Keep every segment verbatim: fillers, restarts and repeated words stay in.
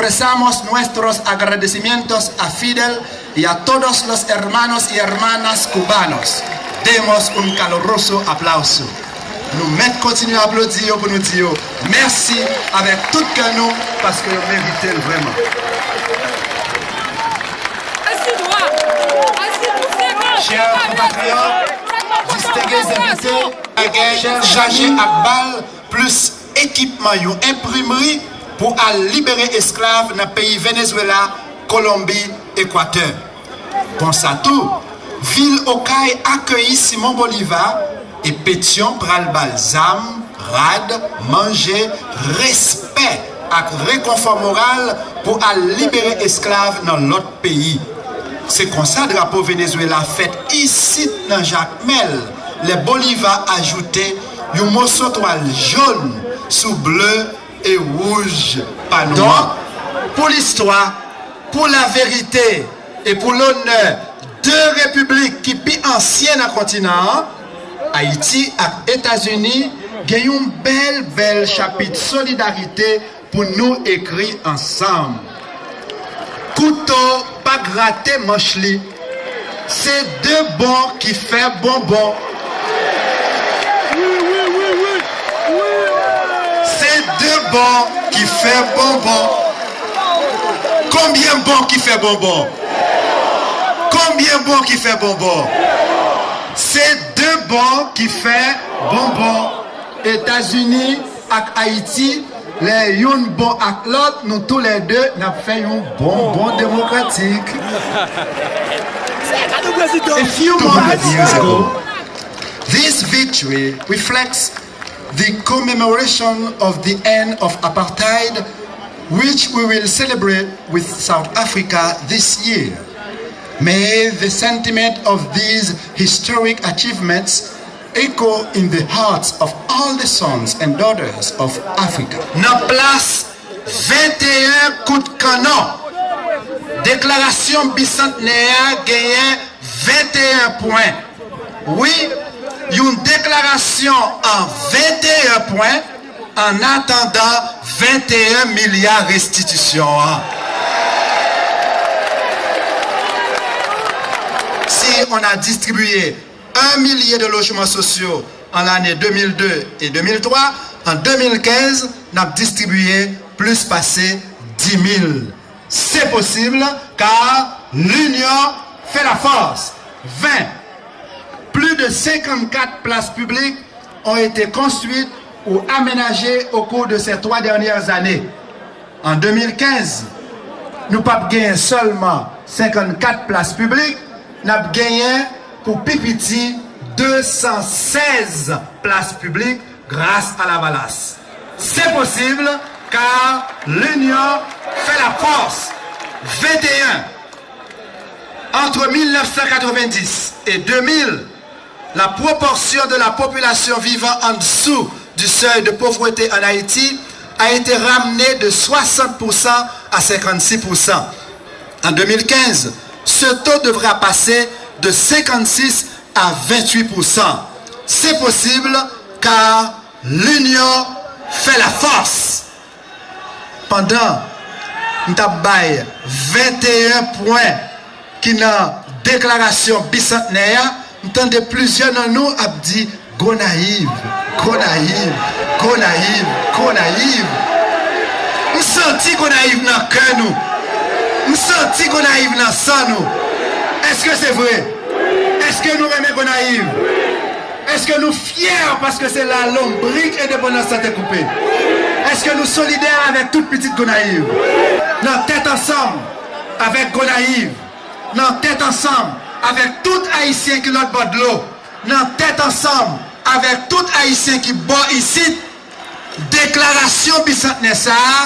Expresamos nuestros agradecimientos a Fidel y a todos los hermanos y hermanas cubanos. Demos un caluroso aplauso. Nou mèt kontinye aplodi yo pou nou di yo mèsi avèk tout kè nou, paske yo merite l vrèman. Chè konpatriyòt, distenge envite, chè chaje ak bal plis ekipman yon enprimri pou al libere esklav nan peyi Venezwela, Kolonbi, Ekwatè. Konsa tou, vil Okay akeyi Simon Boliva e Petyon pral ba l zam, rad, manje, respè ak rekonfò moral pou al libere esklav nan lòt peyi. Se konsa drapo Venezwela fèt isit nan Jakmèl, lè Boliva ajoute yon moso twal jòn sou ble e wouj pa nou an. Donk, pou listwa, pou laverite e pou lonè de repiblik ki pi ansyen nan kontinan an, Ayiti ak Etazini gen yon bèl, bèl chapit solidarite pou nou ekri ansanm. Kouto pa grate manch li. Se de bon ki fè bonbon. Se de bon ki fè bonbon. Konbyen bon ki fè bonbon? Konbyen bon ki fè bonbon? Se de bon ki fè bonbon. Etazini ak Ayiti, lè youn bon ak lòt, nou toulède n ap fè yon bonbon demokratik. A few moments ago, this victory reflects the commemoration of the end of apartheid, which we will celebrate with South Africa this year. May the sentiment of these historic achievements echo in the hearts of all the sons and daughters of Africa. Nan plas venteyen kout kannon, deklarasyon bisantnè a genyen venteyen pwen. Wi, yon deklarasyon an venteyen pwen, an atandan venteyen milya restitisyon an. Si on a distribué un millier de logements sociaux en l'année deux mille deux et deux mille trois, en deux mille quinze, n ap distribiye plis pase dis mil. Se posib, car l'union fait la force. Ven. Plus de cinquante-quatre places publiques ont été construites ou aménagées au cours de ces trois dernières années. An de mil kenz, nou p ap genyen sèlman senkannkat plas piblik, n ap genyen pou pi piti de san sèz plas piblik gras a Lavalas. Se posib, car l'union fait la force. Venteyen. Entre mille neuf cent quatre-vingt-dix et deux mille, la proportion de la population vivant en dessous du seuil de pauvreté en Haïti a été ramenée de soixante pour cent à cinquante-six pour cent. En deux mille quinze, ce taux devra passer de cinquante-six à vingt-huit pour cent. C'est possible, car l'union fait la force. Pandan m t ap bay venteyen pwen ki nan deklarasyon bisantnè a, m tande plizyè nan nou ap di: Gonayiv, Gonayiv, Gonayiv, Gonayiv. M santi Gonayiv nan kè nou. M santi Gonayiv nan san nou. Èske se vre? Èske nou renmen Gonayiv? Èske nou fyè paske se la lonbrik endepandans lan te koupe? Èske nou solidè avèk tout pitit Gonayiv? Nan tèt ansanm avèk Gonayiv, nan tèt ansanm avèk tout Ayisyen ki lòt bò dlo, nan tèt ansanm avèk tout Ayisyen ki bò isit, deklarasyon bisantnè sa a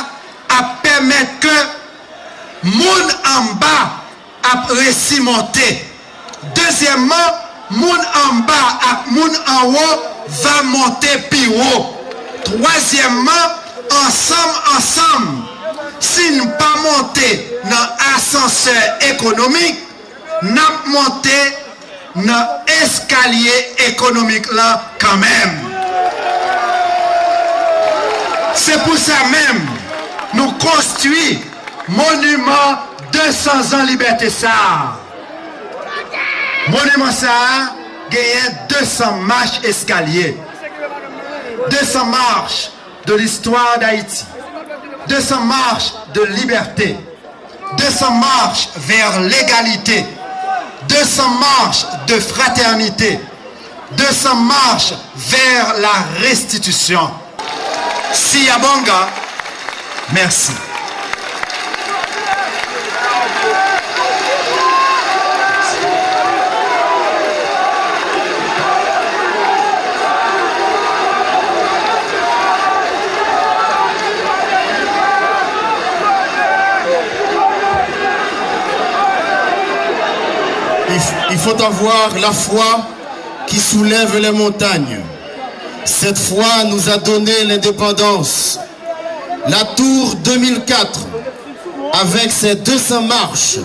ap pèmèt ke moun anba ap resi monte. Dezyèmman, moun anba ak moun anwo va monte pi wo. Twazyèmman, ansanm, ansanm, si n pa monte nan asansè ekonomik, n ap monte nan eskalye ekonomik lan kanmenm. Se pou sa menm, nou konstwi Moniman de san zan libète sa a. Moniman sa a genyen de san mach eskalye, de san mach de l'histoire d'Haïti, de san mach de libète, de san mach vè legalite, de san mach de fratènite, de san mach vè la restitisyon. Siyabonga, mèsi. Il, il faut avoir la foi qui soulève les montagnes. Cette foi nous a donné l'indépendance. La tour deux mille quatre, avec ses deux cents marches,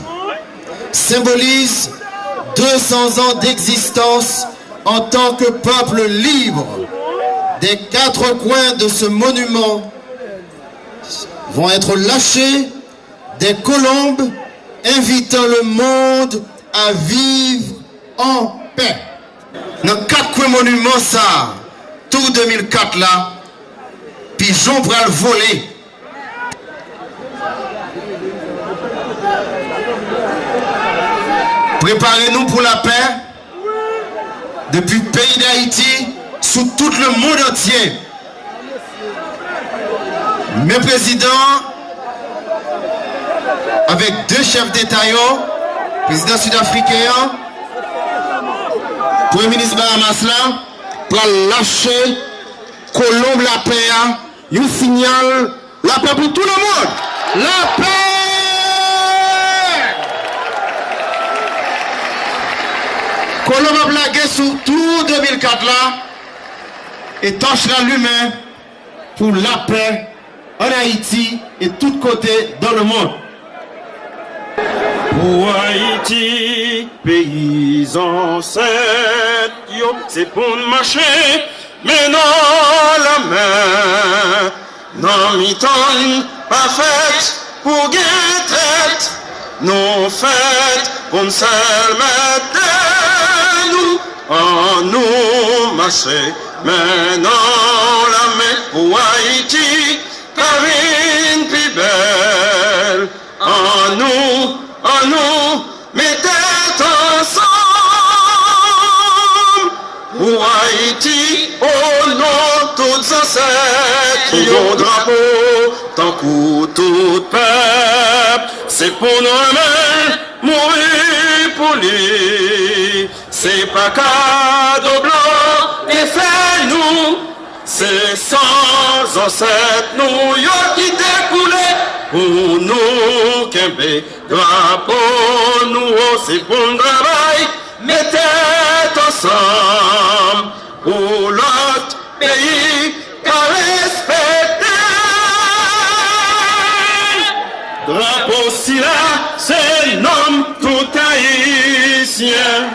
symbolise deux cents ans d'existence en tant que peuple libre. Des quatre coins de ce monument vont être lâchées des colombes invitant le monde à vivre en paix. Nan kat kwen moniman sa a, tou de mil kat la, pijon pral vole. Prepare nou pou lapè depi peyi Dayiti, sou tout le monde entier. Men prezidan an, avèk de chèf deta yo, prezidan sidafriken an, premye minis Bahamas la, pral lache kolonb lapè a, yon sinyal lapè pou tout le monde. Lapè! Kolonb ap lage sou tou de mil kat la, e tòch la limen pou lapè an Ayiti e tout kote dans le monde. Pou Ayiti, peyi zansèt yo, se pou n mache men nan lamen. Nan mitan n pa fèt pou gen trèt, nou fèt pou n sèl mèt tè nou. Annou mache men nan lamen pou Ayiti ka vin pi bèl. Annou, annou, met tèt ansanm pou Ayiti, o non tout zansèt. Yon drapo tankou tout pèp, se pou nou renmen l, mouri pou li. Se pa kado blan te fè nou, se san zansèt nou yo ki te koule pou nou kenbe drapo nou wo. Se pou n travay, met tèt ansanm pou lòt peyi ka respekte. Drapo sila se nonm tout Ayisyen.